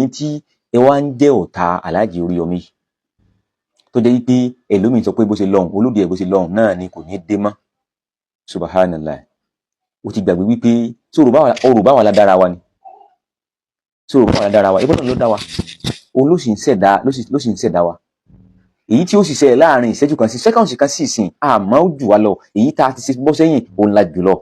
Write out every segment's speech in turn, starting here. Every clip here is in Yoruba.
Ẹ̀yin tí ẹ wá ń jẹ́ ọ̀tá Alhaji Oríyọmí, tó jẹ́ wípé ẹlòmíín sọ pé bó ṣe lọ́hùn olóde ẹ̀, bó ṣe lọ́hùn náà ni kò ní dé mọ́. Subhanallah, o ti gbàgbé wípé tí òrò bá wà ládára wa ni, tí òrò bá wà ládára wa, ìbọn ló dá wa, òun ló sì ń ṣẹ̀dá, ló sì ń ṣẹ̀dá wa. Èyí tí ó sì ṣẹlẹ̀ láàrin ìṣẹ́jú kan sí seconds kan sí ìsìn, àmọ́ ó jù wá lọ. Èyí tá a ti ṣe bọ́ sẹ́yìn, òun la jù lọ.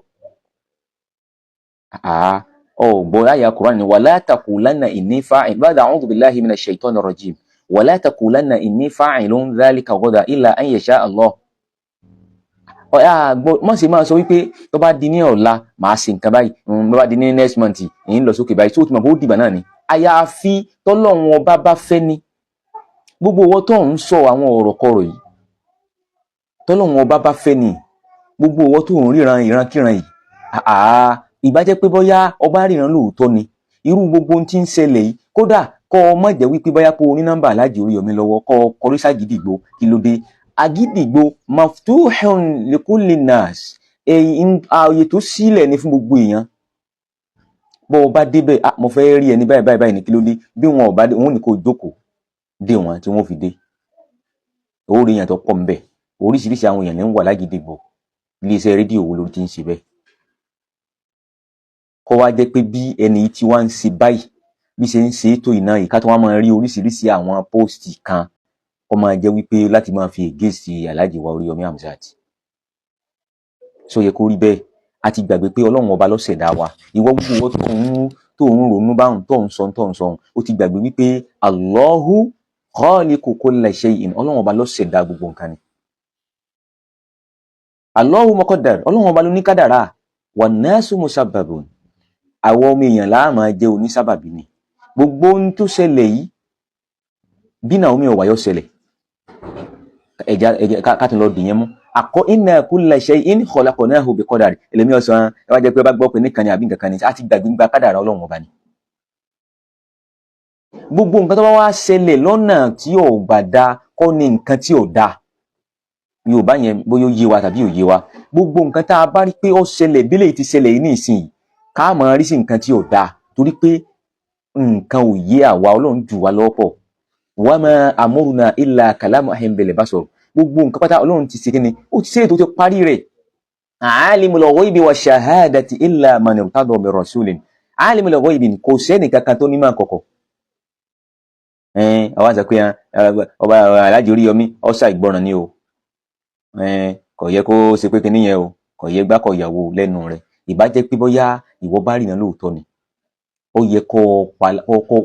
Ọ̀gbọ́n àyà Qur'an ni wala taqulanna inni fa'il ba'da a'udhu billahi minash shaitani rajim, wala taqulanna inni fa'ilun dhalika ghadan illa an yasha Allah. Mọ̀ sí máa sọ wípé tó bá di ní ọ̀la, màá ṣe nǹkan báyìí, tó bá di ní next month, èyí ń lọ sókè báyìí, tó ti mọ̀ bó dìgbà náà ni. Àyàfi tọ́lọ́run Ọba bá fẹ́ ni. Gbogbo owó tó ń sọ àwọn ọ̀rọ̀ kọ̀rọ̀ yìí, tọ́lọ́run Ọba bá fẹ́ ni. Gbogbo owó tó ń ríran ìrankíran yìí, àá ìbá jẹ́ pé bóyá ọba ríran lóòótọ́ ni, irú gbogbo ohun tí ń ṣẹlẹ̀ yìí, kódà kọ́ ọ má jẹ́ wípé bóyá kó o ní nọ́mbà Aláàjì Oríyọmí lọ́wọ́, kọ́ ọ kọrí ságídìgbò. Kí ló dé? Agídìgbò maftuhun likulli nas, ààyè tó sílẹ̀ ní fún gbogbo èèyàn. Bó o bá débẹ̀, ah, mo fẹ́ rí ẹni báyìí báyìí báyìí ní, kí ló dé? Bí wọn ò bá dé, wọn ò ní kó o jókòó dé wọn tí wọn fi dé. Ó rí èèyàn tó pọ̀ ńbẹ̀, oríṣiríṣi àwọn èèyàn ní ń wà lágídìgbò. Iléeṣẹ́ rédíò wo ló ti ń ṣe bẹ́ẹ̀? Kó wá jẹ́ pé bí ẹni tí wá ń ṣe báyìí, bí ṣe ń ṣe é tó iná yìí, ká tó wá máa rí oríṣiríṣi àwọn post kan, kó máa jẹ́ wípé láti máa fi against Alhaji wa Oríyọmí Hamzat. Ṣó yẹ kó rí bẹ́ẹ̀? A ti gbàgbé pé Ọlọ́run Ọba ló ṣẹ̀dá wa. Ìwọ, gbogbo ìwọ tó ń ronú báhùn, tó ń sọ, ó ti gbàgbé wípé Allahu khaliqu kulli shay'in, Ọlọ́run Ọba ló ṣẹ̀dá gbogbo nǹkan ni. Allahu muqaddar, Ọlọ́run Ọba ló ní kádàrá. Wan nasu musabbabun, àwọn ọmọ èèyàn láà máa jẹ́ onísábàbí ni. Gbogbo ohun tó ṣẹlẹ̀ yìí, bí Naomi ọ̀wà yóò ṣẹlẹ̀, ẹja ẹja ká tún lọ dìyẹn mú àkọ́. Inna kulla shay'in khalaqnahu bi qadar. Ẹlẹ́mí ọ̀sán ẹ wá jẹ́ pé bá gbọ́ pé nìkan ni àbí nǹkan kan ni, a ti gbàgbé gba kádàrá Ọlọ́run Ọba ni. Gbogbo nǹkan tó bá wá ṣẹlẹ̀ lọ́nà tí ò gbà da kọ́ ni nǹkan tí ò da. Yorùbá yẹn, bóyá ó yé wa tàbí ò yé wa, gbogbo nǹkan tá a bá rí pé ó ṣẹlẹ̀ bí lè ti ṣẹlẹ̀ yìí ní ìsinyìí, ká máa rí sí nǹkan tí ò da, torí pé nǹkan ò yé àwa, Ọlọ́run jù wá lọ́pọ̀. Wa ma amruna illa kalamhin bil basar. Gbogbo nǹkan pátá, Ọlọ́run ti ṣe kíni, ó ti ṣe ètò, ti parí rẹ̀. Alimul ghaibi wa shahadati illa man irtada min rasulin. Alimul ghaibi, kò sẹ́ni kankan tó ní máa kọ̀kọ̀. Àwọn àṣà pé ọba Alhaji Oríyọmí ọ̀sà ìgbọràn ni o, kò yẹ kó ṣe pé kinní yẹn o, kò yẹ gbá kọ ìyàwó lẹ́nu rẹ̀. Ìbá jẹ́ pé bóyá ìwọ bá rìnà lóòótọ́ ni, ó yẹ kó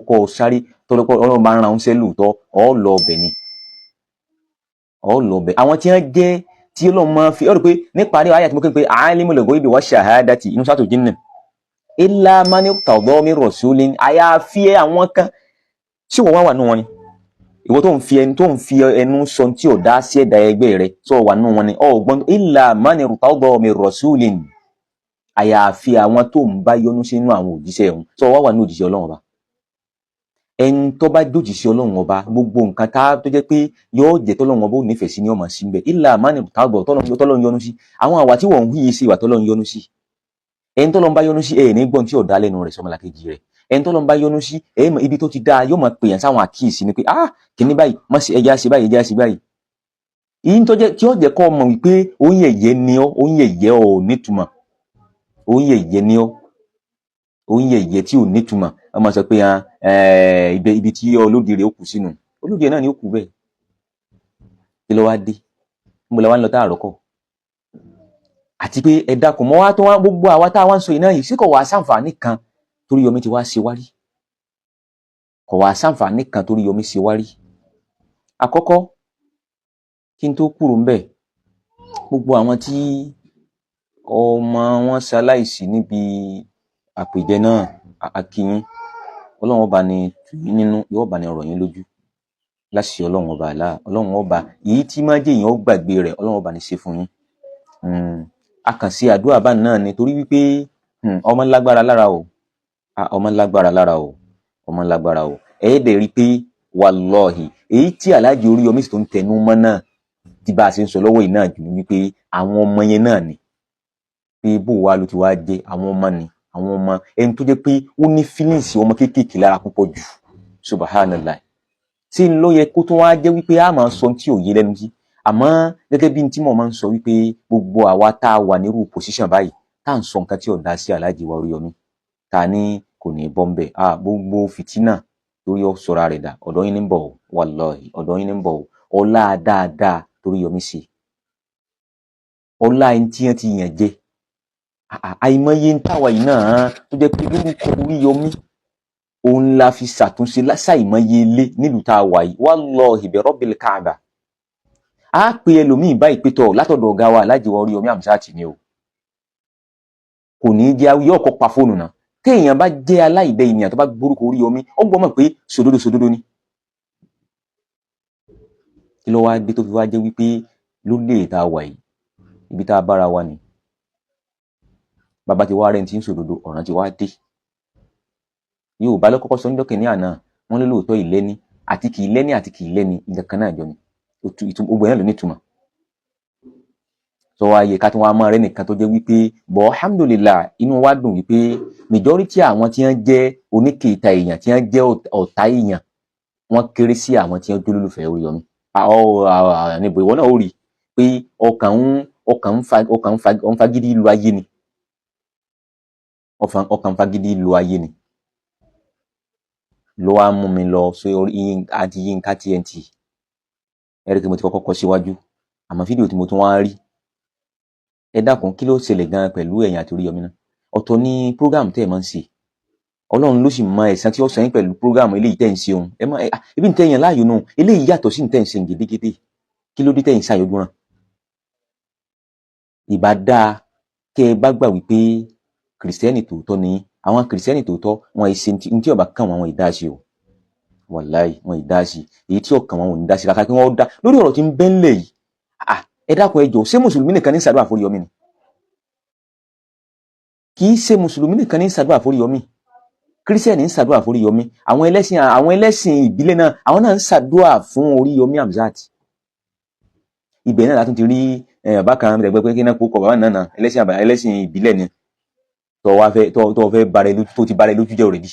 o sáré tọ́lọ́pọ̀. Ọlọ́run bá ń ran oúnjẹ lóòótọ́, ọ lọ ọbẹ̀ ni, ọ lọ ọbẹ̀. Àwọn tí wọ́n jẹ́ tí Ọlọ́run máa fi ọ rò pé níparí àyà tí mo kí n pé alimul ghaibi wa shahadati inú sátò jinni illa man irtada min rasulin, àyàfi àwọn kan tí wọ́n wá wà nù wọn ni. Ìwọ tó ń fi ẹnu sọ tí ò dá sí ẹ̀dá ẹgbẹ́ rẹ tó wà nù wọn ni ọgbọ́n. Illa man irtada min rasulin, àyàfi àwọn tó ń bá yọ́nú sínú àwọn òjíṣẹ́ ọ̀hún tó wá wà ní òjíṣẹ́ Ọlọ́run Ọba. Ẹni tó bá jójíṣẹ́ Ọlọ́run Ọba, gbogbo nǹkan tá tó jẹ́ pé yóò jẹ́ tọ́lọ́run Ọba ò nífẹ̀ẹ́ sí ní ọmọ sí ń bẹ̀. Illa man irtada, tọ́lọ́run yọ́nú sí. Àwọn àwà tí wọ́n ń hùyè sí ìwà tọ́lọ́run yọ́nú sí. Ẹni tọ́lọ́run bá yọ́nú sí, ẹ̀ ní gbọ́n tí ò dá lẹ́nu rẹ̀ sọmọlàkejì rẹ̀. Ẹni tọ́lọ́run bá yọ́nú sí, ẹ̀ mọ̀ ibi tó ti dáa, yóò máa pèyàn sáwọn àkíyèsí ni pé, ah, kìíní báyìí, má ṣe, ẹja ṣe báyìí, ẹja ṣe báyìí. Ìyí tó jẹ́ tí ó jẹ́ kọ́ mọ̀ wípé òun yẹ̀yẹ́ ni ọ́, òun yẹ̀yẹ́ ò nítumọ̀, òun yẹ̀yẹ́ ni ọ́, òun yẹ̀yẹ́ tí ò nítumọ̀. Wọ́n máa sọ pé ibi tí olódì rẹ̀ ó kù sínú, olódì náà ni ó kù bẹ́ẹ̀. Kí ló wá dé? Níbo la wá ń lọ tá àrọ́kọ̀? Àti pé ẹ dákun, mọ́ wá tó wá gbogbo àwa tá a wá ń sọ iná yìí sí, kò wá sáǹfààní kan torí Yomi ti wá ṣe wá rí? Kò wá sáǹfààní kan torí Yomi ṣe wá rí. Àkọ́kọ́, kí n tó kúrò ńbẹ̀, gbogbo àwọn tí ọmọ wọn ṣaláìsí níbi àpèjẹ náà, a kí yín. Ọlọ́run Ọba ni tù yín nínú, yóò bá ní rọ̀ yín lójú láṣẹ Ọlọ́run Ọba àlá. Ọlọ́run Ọba èyí tí má jẹ́ èèyàn ó gbàgbé rẹ̀, Ọlọ́run Ọba ní ṣe fún yín. A kàn sí àdúrà bá náà ni, torí wípé ọmọ lágbára lára o, ọmọ lágbára lára o, ọmọ lágbára o. Ẹ̀ẹ́dẹ̀ rí i pé wàlọ́ọ̀hì, èyí tí Aláàjì Oríyọmí sì tó ń tẹnu mọ́ náà tí bá a ṣe ń sọ lọ́wọ́ yìí náà jù ní wípé àwọn ọmọ yẹn náà ni, pé bó wa ló ti wá jẹ́ àwọn ọmọ ni, àwọn ọmọ ẹni tó jẹ́ pé ó ní feelings ọmọ kéékèèké lára púpọ̀ jù. Subhanallah, tí ń ló yẹ kó tún wá jẹ́ wípé a máa sọ tí ò yé lẹ́nu sí. Àmọ́ gẹ́gẹ́ bí tí mo máa ń sọ wípé gbogbo àwa tá a wà nírú position báyìí, tá à ń sọ nǹkan tí ò dá sí Alhaji wa Oríyọmí, tá a ní kò ní bọ́m̀bẹ̀, a gbogbo fìtínà torí ó sọra rẹ̀ dà, ọ̀dọ̀ yín ní ń bọ̀ o. Wallahi, ọ̀dọ̀ yín ní ń bọ̀ o. Ọlá dáadáa torí Yọmí sí, ọlá ẹni tí wọ́n ti yàn jẹ, àìmọye ń táwa yìí náà tó jẹ́ pé lórúkọ Oríyọmí òun la fi ṣàtúnṣe ṣàìmọye ilé nílùú tá a wà yìí. Wallahi bi rabbil Kaaba, a pe ẹlòmíì báyìí pé tọ̀ látọ̀dọ̀ ọ̀gá wa Alhaji wa Oríyọmí Hamzat ni o, kò ní í jẹ́ yóò kọ́ pa fóònù náà. Téèyàn bá jẹ́ aláìdẹ ènìyàn tó bá gbórúkọ Oríyọmí, ó gbọ́ mọ̀ pé sòdodo sòdodo ni. Kí ló wá dé tó fi wá jẹ́ wípé lórílẹ̀ tá a wà yìí, ibi tá a bára wa ni bàbá ti wá rẹ̀ ti ń sòdodo, ọ̀ràn ti wá dé? Yorùbá ló kọ́kọ́ sọ níjọ́ kìíní àná, wọ́n ní lóòótọ́ ìlẹ́ni àti kì í lẹ́ni àti kì í lẹ́ni, nǹkan kan náà jọ ni, gbogbo ẹ̀ náà ló ní ìtumọ̀. Sọ wá yẹ ká tí wọ́n á máa rẹ́ nìkan tó jẹ́ wípé bọ́, alhamdulillah, inú wa dùn wípé majority àwọn tí wọ́n jẹ́ oníkèéta èèyàn, tí wọ́n jẹ́ ọ̀tá èèyàn, wọ́n kéré sí àwọn tí wọ́n jólólùfẹ́ Oríyọmí. Níbo ìwọ náà ó rí i pé ọkàn ń fagídí lu ayé ni, ọkàn ń fagídí lu ayé ni ló wá mú mi lọ sí orí àti Yínká TNT. Ẹ rí i pé mo ti kọ́kọ́ kọ síwájú, àmọ́ fídíò tí mo tún wá rí, ẹ dákun, kí ló ṣẹlẹ̀ gan pẹ̀lú ẹ̀yin àti Oríyọmí náà? Ọ̀tọ̀ ní program tẹ́ ẹ máa ń ṣe. Ọlọ́run ló sì mọ ẹ̀san tí ó san yín pẹ̀lú program eléyìí tẹ́ ń ṣe òun. Ẹ mọ ibi ní tẹ́yàn láàyò nù, eléyìí yàtọ̀ sí ní tẹ́ ń ṣe gédégédé. Kí ló dé tẹ́yìn ṣàyọdún ràn? Ìbá dáa kẹ́ ẹ bá gbà wípé kìrìsìtẹ́nì tòótọ́ ni. Àwọn kìrìsìtẹ́nì tòótọ́, wọn ì ṣe ní tí ó bá kàn wọ́n, wọn ì dá sí o. Wàláì, wọn ì dá sí. Èyí tí ó kàn wọ́n, wọn ò ní dá sí kàkà kí wọ́n dá lórí ọ̀rọ̀ tí ń bẹ ńlẹ̀ yìí. Ẹ dákun, ẹ jọ̀ọ́, ṣé mùsùlùmí nìkan ní ṣàdúrà fún Oríyọmí ni? Kì í ṣe mùsùlùmí nìkan ní ṣàdúrà fún Oríyọmí. Kírísítẹ́nì ń ṣàdúrà fún Oríyọmí, àwọn ẹlẹ́sìn ìbílẹ̀ náà, àwọn náà ń ṣàdúrà fún Oríyọmí Hamzat. Ibẹ̀ náà látún ti rí bàbá kan ẹgbẹ́ pé kí náà kó kọ bàbá náà náà, ẹlẹ́sìn ìbílẹ̀ ni, tó wá fẹ́ tó fẹ́ bara ẹ lójú, tó ti bara ẹ lójú jẹ́ already.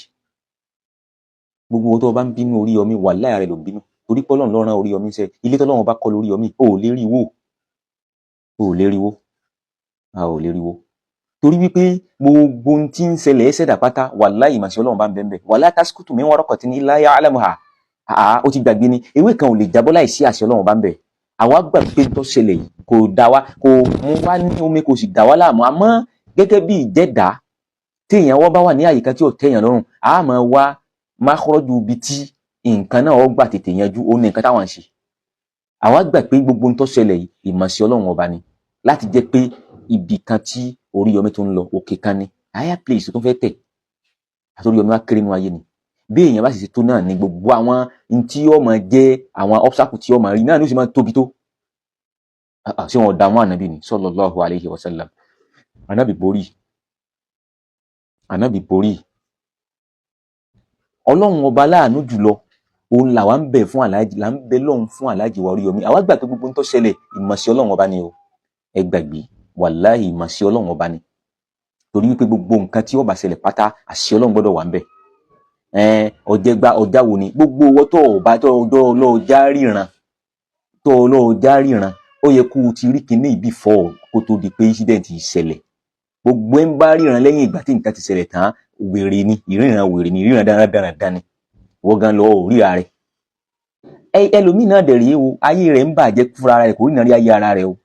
Gbogbo owó tó bá ń bínú Oríyọmí, wàláhì rẹ ló ń bínú, torí pé Ọlọ́run ló rán Oríyọmí sẹ́. Ilé tọ́lọ́run bá kọ́ lóríyọmí, o ò lè rí wó, o ò lè rí wó, a ò lè rí wó, torí wípé gbogbo ohun tí ń ṣẹlẹ̀ ẹsẹ̀ dà pátá, wàláhì, ìmọ̀sí Ọlọ́run bá ń bẹ́ẹ̀ bẹ́ẹ̀. Wala tasqutu min waraqatin illa ya'lamuha. Àá, ó ti gbàgbé ni, ewé kan ò lè jábọ́ láì sí àṣẹ Ọlọ́run bá ń bẹ̀. Àwa gbà pé tó ṣẹlẹ̀ yìí kò dá wa, kò mú wá ní omi, kò sì dá wa láàmú. Àmọ́ gẹ́gẹ́ bí ìjẹ́dá, téèyàn wọ́n bá wà ní àyíká tí ò tẹ́yàn lọ́rùn, a máa wá mákọ́rọ́jú ibi tí nǹkan náà ó gbà tètè yanjú. Ó ní nǹkan táwọn ń ṣe. Àwa gbà pé gbogbo ohun tó ṣẹlẹ̀ yìí, ìmọ̀sí Ọlọ́run Ọba ni, láti jẹ́ pé ibì kan tí Oríyọmí tó ń lọ, òkè kan ni, higher place tó fẹ́ tẹ̀ àti Oríyọmí wá kéré nínú ayé ni. Bí èèyàn bá sì ṣe tó náà ni gbogbo àwọn n tí ó máa jẹ́ àwọn obstacle tí ó máa rí náà ni ó sì máa tóbi tó. Ṣé wọn dààmú ànábì ni, sallallahu alayhi wa sallam? Ànábì borí, ànábì borí. Ọlọ́run Ọba láàánú jùlọ, òun làwa ń bẹ̀ fún Aláàjì, là ń bẹ lọ́hùn fún Aláàjì wa Oríyọmí. Àwa gbà pé gbogbo ń tó ṣẹlẹ̀, ìmọ̀sí Ọlọ́run Ọba ni o. Ẹ gbàgbé, wàláhì, ìmọ̀sí Ọlọ́run Ọba ni, torí wípé gbogbo nǹkan tí ó bá ṣẹlẹ̀ pátá, àṣẹ Ọlọ́run gbọ́dọ̀ wà ń bẹ̀. Ọjẹgba ọjà wo ni gbogbo owó tó o bá tó ọjọ́ ọlọ́ọ̀já ríran, tó ọlọ́ọ̀já ríran, ó yẹ kó o ti rí kinní before kó tó di pé incident yìí ṣẹlẹ̀. Gbogbo ẹ̀ ń bá ríran lẹ́yìn ìgbà tí nǹkan ti ṣẹlẹ̀ tán, wèrè ni ìríran, wèrè ni ìríran, dáradára ni. Wọ́n gan lọ ò ríra rẹ̀. Ẹlòmíì náà dẹ̀ rèé o, ayé rẹ̀ ń bàjẹ́ fúnra rẹ̀, kò rí náà rí ayé ara rẹ̀ o,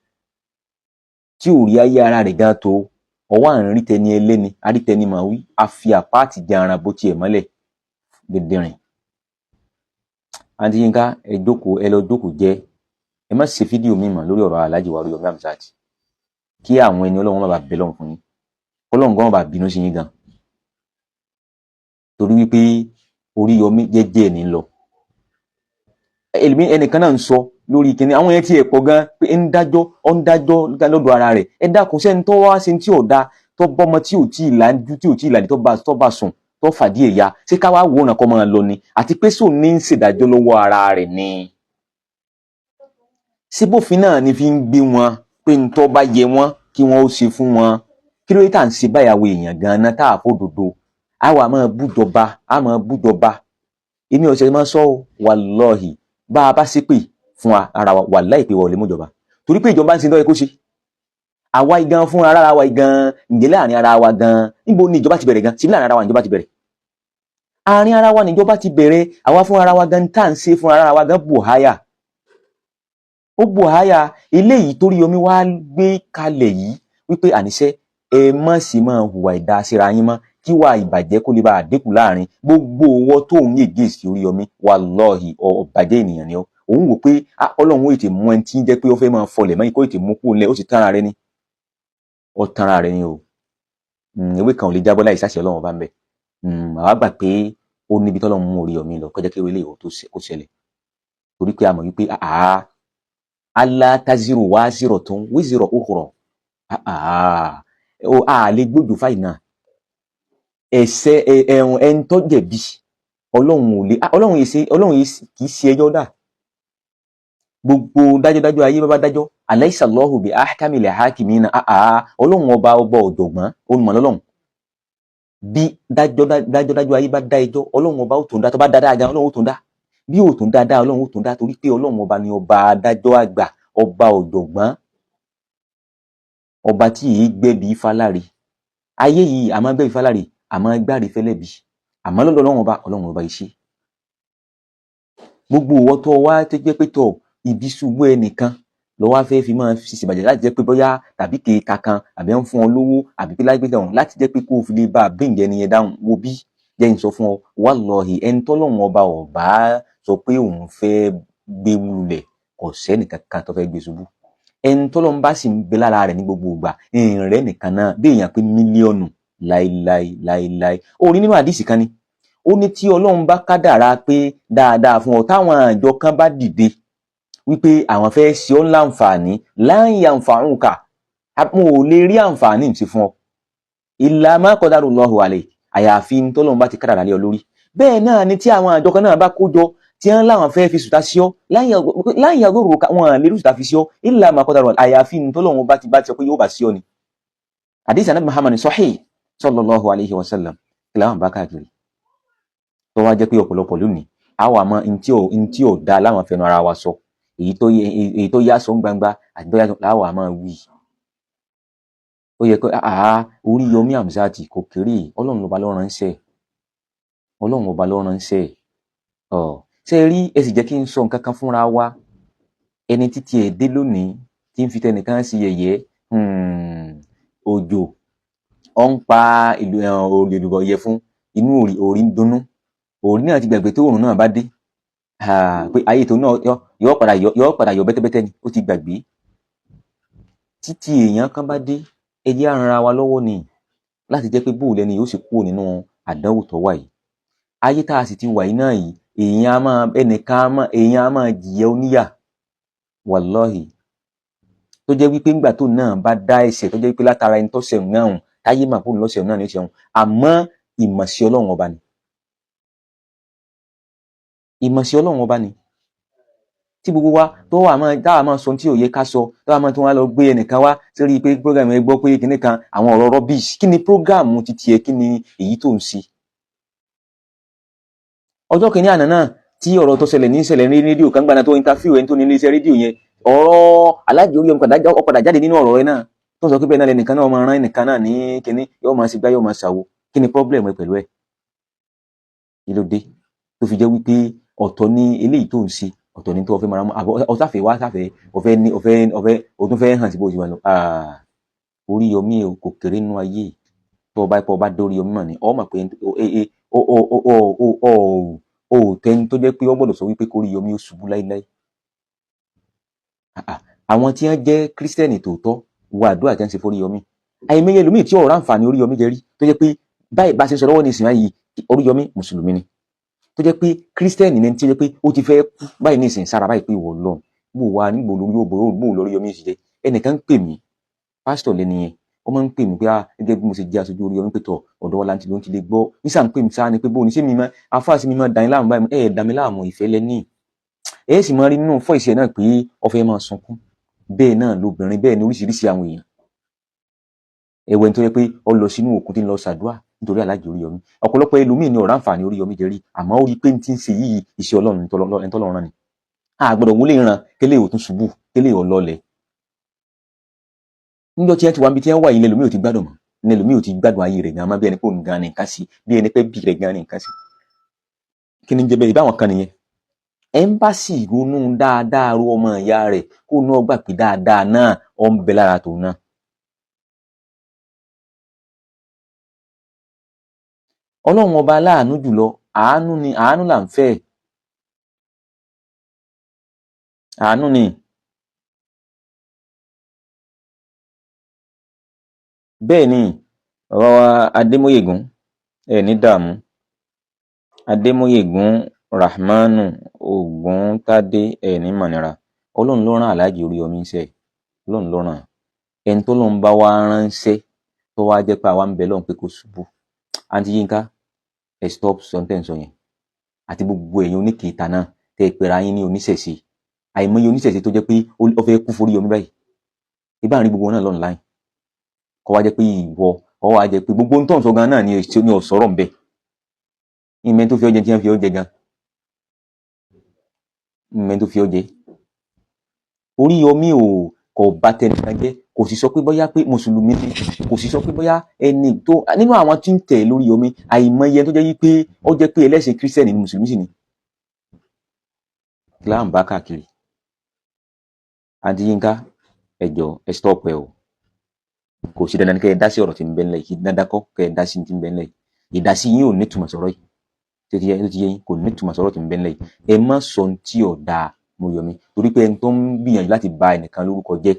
tí ò rí ayé ara rẹ̀ gan tó ọwọ́ à ń rí tẹni ẹlẹ́ni, àrítẹni màá wí, a fi àpáàtì jẹ ara bó tiẹ̀ mọ́lẹ̀ dìndìnrìn. Àǹtí Yínká, ẹ jókòó, ẹ lọ jókòó jẹ́. Ẹ má ṣe fídíò mi mọ́ lórí ọ̀rọ̀ Alhaji wa Oríyọmí Hamzat, kí àwọn ẹni Ọlọ́run má bàa bẹ lọ́hùn fún yín, Ọlọ́run gan má bàa bínú sí yín gan, torí wípé Oríyọmí jẹ́jẹ́ ẹ̀ ní lọ. Ẹnìkan náà ń sọ lórí kinní àwọn yẹn tí ẹ̀ pọ̀ gan pé ń dájọ́, ó ń dájọ́ lọ́dọ̀ ara rẹ̀. Ẹ dákun, sẹ́ni tó wá ṣe tí ò da, tó bọ́mọ tí ò tí ì lájú, tí ò tí ì làdí, tó bá sùn, tó fàdí ẹ̀ ya, ṣé ká wá wòran kọ́ máa lọ ni? Àti pé sóun ní ń ṣèdájọ́ lọ́wọ́ ara rẹ̀ ni? Ṣé bófin náà ni fi ń gbé wọn pé ń tọ́ bá yẹ wọ́n kí wọ́n ó ṣe fún wọn? Kí ló dé tá à ń ṣe báyàwó èèyàn gan-an tá a fòdodo, a wà máa bújọba, a máa bújọba? Èmi ò ṣe máa sọ ọ, wàlọ́ọ̀hì, bá a bá ṣépè fún ara wa, wàláhì pé wọ́n lè mú ìjọba, torí pé ìjọba ń ṣe lọ́yẹ kó ṣe. Àwa igan fún ara wa igan, ǹjẹ́ láàrin ara wa gan, níbo ni ìjọba ti bẹ̀rẹ̀ gan? Síbi láàrin ara wa ìjọba ti bẹ̀rẹ̀? Àárín ara wa níjọba ti bẹ̀rẹ̀. Àwa fún ara wa gan, tá à ń ṣe fún ara wa gan, bùháyà, ó bùháyà. Eléyìí torí omi wá gbé kalẹ̀ yìí wípé àníṣe ẹ má sì máa hùwà ìdá síra yín mọ́, kí wà ìbàjẹ́ kó lè bá àdínkù láàrin gbogbo owó tó ń yègé sí Oríyọmí. Wàlọ́ọ̀hì, ọ̀bàjẹ́ ènìyàn ni ó. Òun wò pé Ọlọ́run ó ètè mú ẹni tí ń jẹ́ pé ó fẹ́ máa fọlẹ̀ mọ́, kó ètè mú kúrò nílẹ̀. Ó sì tánra rẹ ni, ó tanra rẹ ni o. Ewé kan ò lè jábọ́ láì sáṣẹ Ọlọ́run ọba ń bẹ. Àwa gbà pé ó níbi tọ́lọ́run mú Oríyọmí lọ kọjá kí eré ilé tó kó ṣẹlẹ̀, torí pé a mọ̀ wípé àá alla taziru waziratun wizra ukhra, ó a lè gbójú fáì náà ẹ̀ṣẹ̀ ẹ̀hún ẹni tó jẹ̀bi. Ọlọ́run ò lè, Ọlọ́run yìí ṣe, Ọlọ́run yìí kì í ṣe ẹjọ́ dà. Gbogbo dájọ́dájọ́ ayé bá bá dájọ́, alaysa Allahu bi ahkamil hakimina. Ọlọ́run ọba, ọba ọ̀jọ̀gbọ́n olùmọ̀ lọ́lọ́run. Bí dájọ́dájọ́ ayé bá dá ẹjọ́, Ọlọ́run ọba ó tún dá. Tó bá dá dáadáa, Ọlọ́run ó tún dá. Bí ó tún dáadáa, Ọlọ́run ó tún dá, torí pé Ọlọ́run ọba ni ọba adájọ́ àgbà, ọba ọ̀jọ̀gbọ́n, ọba tí yìí gbẹ̀bí fáláre. Ayé yìí àmọ́ gbẹ̀bí fáláre, àmọ́ gbáre fẹ́lẹ́bí, àmọ́ lọ́dọ̀ Ọlọ́run ọba, Ọlọ́run ọba yìí ṣe. Gbogbo ìwọ tó wá tó jẹ́ pé tọ̀ ibi ṣubú ẹnìkan lọ wá fẹ́ fi máa fi ṣèbàjẹ́, láti jẹ́ pé bóyá tàbí kéka kan àbí ń fún ọ lówó àbí pé láìpẹ́ dáhùn, láti jẹ́ pé kó o fi lè bá a bíǹgì ẹni yẹn dáhùn, wo bí jẹ́ ń sọ fún ọ, wàlọ́hì, ẹni tọ́lọ́run ọba ọ̀bá sọ pé òun fẹ́ gbé wulẹ̀, kò sẹ́nì kankan tó fẹ́ gbé ṣubú. Ẹni tọ́lọ́run bá sì ń bẹ lára rẹ̀ ní gbogbo ìgbà, ìrìn rẹ̀ nìkan náà bí èèyàn pé mílíọ̀nù láíláí láíláí. Ó rí nínú àdìsí kan ni ó ní tí Ọlọ́run bá kádàrá pé dáadáa fún ọ, táwọn àjọ kan bá dìde wípé àwọn fẹ́ ṣe ọ́ láǹfààní, lan yanfa'uka, mo ò lè rí àǹfààní ti fún ọ, illa ma qadarallahu alayk, àyàfi tọ́lọ́run bá ti kádàrá lé ọ lórí. Bẹ́ẹ̀ náà ni tí àwọn àjọ kan náà bá kó jọ tí wọ́n láwọn fẹ́ fi sùtá sí ọ, lan yadurruka, wọn lè rí sùtá fi sí ọ, illa ma qadara, àyàfi tọ́lọ́run bá ti sọ pé yóò bá sí ọ ni. Àdìsí Ànábì Muhammad sahih sallallahu alayhi wa sallam. Kí làwọn bá káàkiri tó wá jẹ́ pé ọ̀pọ̀lọpọ̀ lónìí àwọn àmọ́ ntí ò da láwọn fẹnu ara wa sọ, èyí tó yá sọ ń gbangba àti tó yá sọ láwọn àmọ́ wí. Ó yẹ kó Oríyọmí Hamzat kò kéré. Ọlọ́run ọba ló ránṣẹ́, Ọlọ́run ọba ló ránṣẹ́ ọ. Ṣe rí, ẹ sì jẹ́ kí n sọ nǹkan kan fúnra wa. Ẹni títí ẹ̀ dé lónìí tí ń fi tẹnìkan sí yẹ̀yẹ́, òjò ọ ń pa ìlú òrì èlùbọ̀ yẹ fún inú òrì, òrì ń dunnú. Òrì náà ti gbàgbé tó òrùn náà bá dé pé ayé tó náà yọ padà yọ bẹ́tẹ́bẹ́tẹ́ ni. Ó ti gbàgbé títí èèyàn kan bá dé. Ẹ jẹ́ á ranra wa lọ́wọ́ ni láti jẹ́ pé bóò lẹni yóò sì kúrò nínú àdánwò tó wà yìí. Ayé tá a sì ti wà yìí náà yìí, èèyàn á máa ẹnìkan á máa èèyàn á máa jìyà oníyà, wàlọ́hì, tó jẹ́ wípé ńgbà tó náà bá dá ẹ̀ṣẹ̀, tó jẹ́ wípé látara ẹni tó ṣẹ̀wọ̀n náà hùn, táyé mà fóun lọ́sẹ̀ náà ní ṣẹ̀wọ̀n, àmọ́ ìmọ̀sí Ọlọ́run ọba ni, ìmọ̀sí Ọlọ́run ọba ni. Tí gbogbo wa tó wà máa táwa máa sọ tí ò yẹ ká sọ, táwa máa tún wá lọ gbé ẹnìkan wá sórí pé program ẹ gbọ́ pé kinní kan, àwọn ọ̀rọ̀ rubbish. Kí ni program titi ẹ? Kí ni èyí tó ń ṣe? Ọjọ́ kìíní àná náà tí ọ̀rọ̀ tó ṣẹlẹ̀ ní ṣẹlẹ̀ ní rédíò kan gbàdá tó interview ẹni tó ní iléeṣẹ́ rédíò yẹn, ọ̀rọ̀ Aláàjì Oríyọmí padà jáde nínú ọ̀rọ̀ rẹ náà tó ń sọ pé bẹ́ẹ̀ náà lẹnìkan náà máa rán ẹnìkan náà ní kinní, yóò máa ṣe gbá, yóò máa ṣàwo. Kí ni problem ẹ pẹ̀lú ẹ̀? Kí ló dé tó fi jẹ́ wípé ọ̀tọ̀ ní eléyìí tó ń ṣe, ọ̀tọ̀ ní tó o fẹ́ máa mú àbọ̀ ọ̀sáfẹ́ wá sáfẹ́ ọ̀fẹ́ ní ọ̀fẹ́ ọ̀fẹ́ o tún fẹ́ hàn sí bó ti wà lọ? Oríyọmí o kò kéré nínú ayé. Tó o bá pọ̀ bá dé Oríyọmí mọ̀ ni ọ mọ̀ pé o ò tẹni tó jẹ́ pé ó gbọ́dọ̀ sọ wípé kó Oríyọmí ó ṣubú láíláí. Àwọn tí wọ́n jẹ́ kírísítẹ́nì tòótọ́ wo àdúrà tí wọ́n ṣe fún Oríyọmí. Àìmọye ẹlòmíì tí ọ̀rọ̀ àǹfààní Oríyọmí jẹ rí, tó jẹ́ pé báyìí bá ṣe ń sọ lọ́wọ́ ní ìsìn báyìí, Oríyọmí mùsùlùmí ni, tó jẹ́ pé kírísítẹ́nì ni, tí ó jẹ́ pé ó ti fẹ́ kú báyìí ní ìsìn sára báyìí pé ìwọ Ọlọ́run bó wà níbo lórí yóò bó lórí Oríyọmí sì jẹ́. Ẹnìkan ń pè mí, pásítọ̀ lẹ́ni yẹn, ó máa ń pè mí pé ah, gẹ́gẹ́ bí mo ṣe jẹ́ aṣojú Oríyọmí pé tọ̀ ọ̀dọ̀ wa láti ló ń ti lè gbọ́ nísà ń pè mí sáà ni pé bóun ní ṣé mi máa afáà sí mi máa dà yín láàmú báyìí. Ẹ̀ dà mí láàmú, ìfẹ́ lẹ́ní ẹ̀ sì máa rí nínú fọ́ ìṣẹ̀ náà pé ó fẹ́ máa sunkún. Bẹ́ẹ̀ náà lobìnrin, bẹ́ẹ̀ ni oríṣiríṣi àwọn èèyàn. Ẹ̀wẹ̀ tó yẹ pé ó lọ sínú òkun tí ń lọ ṣàdúrà. Nítorí Aláàjì Oríyọmí, ọ̀pọ̀lọpọ̀ ẹlòmíì ní ọ̀rá àǹfààní Oríyọmí jẹ rí, àmọ́ ó rí i pé n ti ń ṣe yìí iṣẹ́ Ọlọ́run ẹni tọ́lọ́run rán ni. A gbọ́dọ̀ wọlé ìran kélé ò tún ṣubú, kélé ò lọlẹ̀. Níjọ́ tí ẹ ti wá níbi tí ẹ wà yìí, lẹ́lòmíì ò ti gbádùn mọ́, lẹ́lòmíì ò ti gbádùn ayé rẹ̀ gan mọ́, bí ẹni pé òun gan ni nǹkan sí, bí ẹni pé bí rẹ̀ gan ni nǹkan sí. Kí ni ń jẹ́ bẹ́ẹ̀? Ìbáwọn kan nìyẹn. Ẹ́mbásì ronú dáadáa ro ọmọ ìyá rẹ̀, kó náà gbà pé dáadáa náà ó ń bẹ lára tòun náà. Ọlọ́run ọba aláàánú jùlọ, àánú ni, àánú là ń fẹ́. Àánú ni. Bẹ́ẹ̀ ni, bàbá wa Adémóyègún, ẹ ní dààmú. Adémóyègún Rahmanu Ògúntádé, ẹ ní mọ̀nira. Ọlọ́run ló rán Aláàjì Oríyọmí ńṣẹ́. Ọlọ́run ló rán. Ẹni tó lọ́n bá wá ránṣẹ́ tó wá jẹ́ pé àwa ń bẹ lọ́hùn pé kó ṣubú. Àǹtí Yínká, ẹ stop sọ̀tẹ̀ ń sọ yẹn. Àti gbogbo ẹ̀yin oníkèéta náà tẹ́ ẹ pera yín ní oníṣẹ̀ṣe. Àìmọye oníṣẹ̀ṣe tó jẹ́ pé ó fẹ́ kú forí Yomi báyìí. Ibà ń rí gbogbo wọn náà online. Kọ́ wá jẹ́ pé ìwọ, kọ́ wá jẹ́ pé gbogbo ohun tó ń sọ gan náà ni ọ̀sọ́rọ̀ ń bẹ. Ìmẹ̀ tó fi ọjẹ tí wọ́n fi ọjẹ gan. Ìmẹ̀ tó fi ọjẹ. Oríyọmí ò kò bá tẹnìkan jẹ́, kò sì sọ pé bóyá pé mùsùlùmí ni, kò sì sọ pé bóyá ẹni tó nínú àwọn tí ń tẹ̀ lórí Yomi, àìmọye tó jẹ́ wípé ó jẹ́ pé ẹlẹ́sìn kírísítẹ̀nì ni, mùsùlùmí sì ni. Kí là ń bá káàkiri? Àǹtí Yínká, ẹ jọ̀ọ́ ẹ stop ẹ o. Kò sí dandan kẹ́ ẹ dá sí ọ̀rọ̀ tí ń bẹ ńlẹ̀ yìí, kí dandan kọ́ kẹ́ ẹ dá sí tí ń bẹ ńlẹ̀ yìí. Ìdásí yín ò ní túmọ̀ sọ̀rọ̀ yìí. Tó ti yé yín, kò ní túmọ̀ sọ̀rọ̀ tí ń bẹ ńlẹ̀ yìí. Ẹ má sọ ohun tí ò dáa mo Yomi, torí pé ẹni tó ń gbìyànjú láti ba ẹnìkan lórúkọ jẹ́,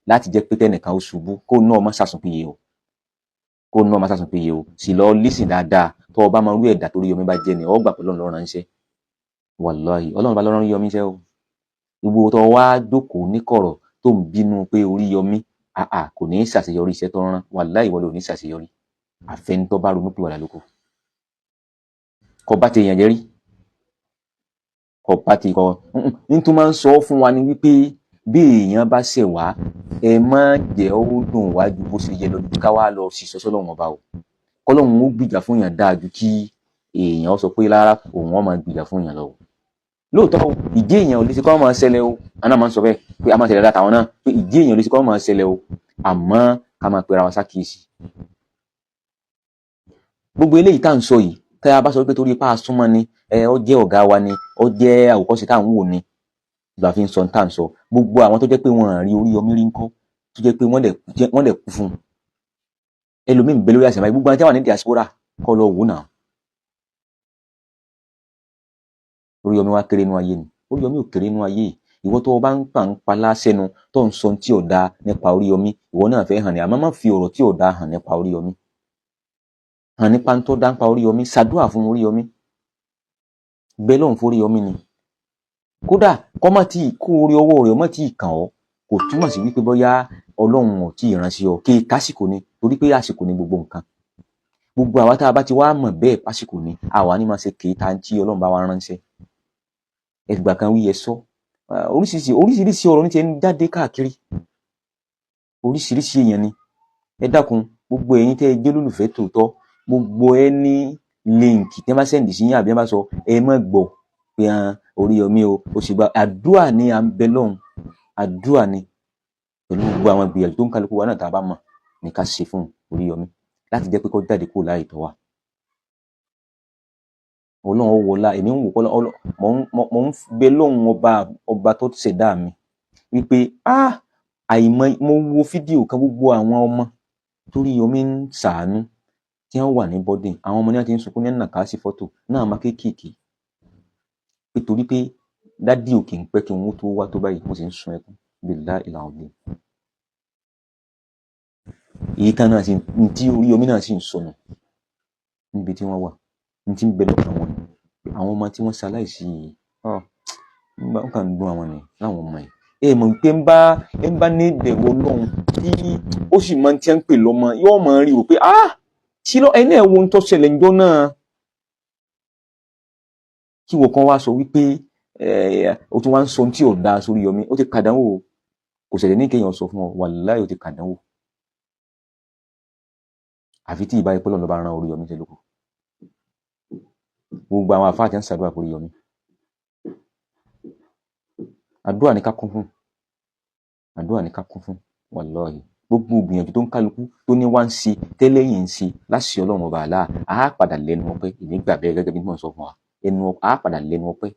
láti jẹ́ pé kẹ́nìkan ó ṣubú, kó náà má ṣàsùnpìyè o. Kó náà má ṣàsùnpìyè o. Sì lọ lísìn dáadáa, tó o bá máa rú ẹ̀dá torí Yomi bá jẹ́ ni, ó gbà pé Ọlọ́run ló ránṣẹ́. Wàláhì, Ọlọ́run bá lọ́rán Yomi iṣẹ́ o. Gbogbo tó wá jókòó níkọ̀rọ̀ tó ń bínú pé Oríyọmí, àà kò ní í ṣàṣeyọrí iṣẹ́ tó ń rán. Wàláhì, ìwọ ló ní ṣàṣeyọrí. Àfẹni tó bá ronú pìwàdà lóko. Kò bá ti èèyàn jẹ́ rí. Kò bá ti kọ. Ní tó máa ń sọ fún wa ni wípé bí èèyàn bá ṣẹ̀ wá, ẹ má jẹ́ ó dùn wá ju bó ṣe yẹ lọ, ká wá lọ sí sọ́sọ́ lọ́wọ́n ọba o. Kọ́lọ́hún ó gbìjà fún èèyàn dáa ju kí èèyàn sọ pé rárá òun ó máa gbìjà fún èèyàn lọ o. Lóòótọ́ o, ìdí èèyàn ò lè ṣe kọ́ máa ṣẹlẹ̀ o. Àná máa ń sọ bẹ́ẹ̀ pé a máa ṣẹlẹ̀ látàwọn náà pé ìdí èèyàn ò lè ṣe kọ́ máa ṣẹlẹ̀ o. Àmọ́ ká máa pera wa sákìyèsí. Gbogbo eléyìí tá à ń sọ yìí, tá a bá sọ pé torí ipá súnmọ́ ni, ẹ ó jẹ́ ọ̀gá wa ni, ó jẹ́ àwòkọ́ṣe tá à ń wò ni, ìgbà fi ń sọ tá à ń sọ. Gbogbo àwọn tó jẹ́ pé wọ́n rí Oríyọmí rí ńkọ́, tó jẹ́ pé wọ́n dẹ̀ kú fún un. Ẹlòmíì ń bẹ lórí àṣà báyìí, gbogbo àwọn tí wọ́n wà ní diaspora kọ́ lọ wò náà. Oríyọmí wá kéré nú ayé ni. Oríyọmí ò kéré nú ayé. Ìwọ tó o bá ń pa ń pa lásẹnu tó ń sọ tí ò dáa nípa Oríyọmí, ìwọ náà fẹ́ hàn ní, àmọ́ má fi ọ̀rọ̀ tí ò dáa hàn nípa Oríyọmí. Hàn nípa tó dá nípa Oríyọmí, ṣàdúrà fún Oríyọmí. Bẹ lọ́hùn fún Oríyọmí ni. Kódà kọ́ má tí kó orí ọwọ́ rẹ̀ má tí kàn ọ́, kò túmọ̀ sí wípé bóyá Ọlọ́run ò tí ì ránṣẹ́ ọ, kí kásìkò ni, torí pé àsìkò ni gbogbo nǹkan. Gbogbo àwa tá a bá ti wá mọ̀ bẹ́ẹ̀ pásìkò ni, àwa ní máa ṣe kéta tí Ọlọ́run bá wa ránṣẹ́. Ẹgbà kan wí ẹ sọ. Oríṣiríṣi ọ̀rọ̀ ní ti ń jáde káàkiri. Oríṣiríṣi èèyàn ni. Ẹ dákun, gbogbo ẹ̀yin tẹ́ ẹ jẹ́ olólùfẹ́ tòótọ́, gbogbo ẹ ní líǹkì tẹ́ bá sẹ́ǹdì sí yín àbí ẹ bá sọ, ẹ má gbọ́ pé hàn Oríyọmí o, ó sì gba àdúrà ní à ń bẹ lọ́hùn. Àdúrà ni pẹ̀lú gbogbo àwọn ìgbìyànjú tó ń kálukú wa náà tá a bá mọ̀ ní ká ṣe fún Oríyọmí láti jẹ́ pé kó jáde kúrò láàyè tó wà. Ọlọ́run ó wọlá, èmi ń wò kọ́ mò ń bẹ lọ́hùn ọba tó ṣẹ̀dá mi wípé àìmọ̀ mo wo fídíò kan gbogbo àwọn ọmọ torí Yomi ń ṣàánú tí wọ́n wà ní boarding, àwọn ọmọ ní wọ́n ti ń sunkún ní nàka sí fọ́tò náà má kéékèèké pé torí pé dádì ò kì í pẹ́ kí wọ́n tó wá tó báyìí, mo sì ń sun ẹkún billahi al-azim. Èyí kan náà sì ń tí Oríyọmí náà sì ń sọnù níbi tí wọ́n wà, ní tí ń bẹ lọ́kàn wọn ni àwọn ọmọ tí wọ́n ṣaláìsí yìí, wọ́n kàn ń dún àwọn ni láwọn ọmọ yìí. Ẹ mọ̀ pé ń bá ní ìbẹ̀rù Ọlọ́run tí ó sì máa ń tí ń pè lọ́mọ, yóò máa rí rò pé tí lọ ẹni ẹ̀ wo ohun tó ṣẹlẹ̀ ńjọ́ náà. Kí wọ́n kan wá sọ wípé o tún wá ń sọ ohun tí ò dáa sórí Yomi, ó ti kàdánwò, kò ṣẹ̀ṣẹ̀ ní kéèyàn sọ fún ọ, wàláhì ó ti kàdánwò. Àfi tí ìbá ipò lọ́nà bá ran Oríyọmí ṣe lóko. Gbogbo àwọn àfáà tí ń ṣàdúrà fún Oríyọmí, àdúrà ní ká kún fún, àdúrà ní ká kún fún. Wàláhì, gbogbo ìgbìyànjú tó ń kálukú tó ní wá ń ṣe tẹ́lẹ̀yìn ń ṣe láṣẹ Ọlọ́run ọba àlá, á padà lẹ́nu ọpẹ́. Èmi gbà bẹ́ẹ̀ gẹ́gẹ́ bí wọ́n sọ fún wa, ẹnu á padà lẹ́nu ọpẹ́,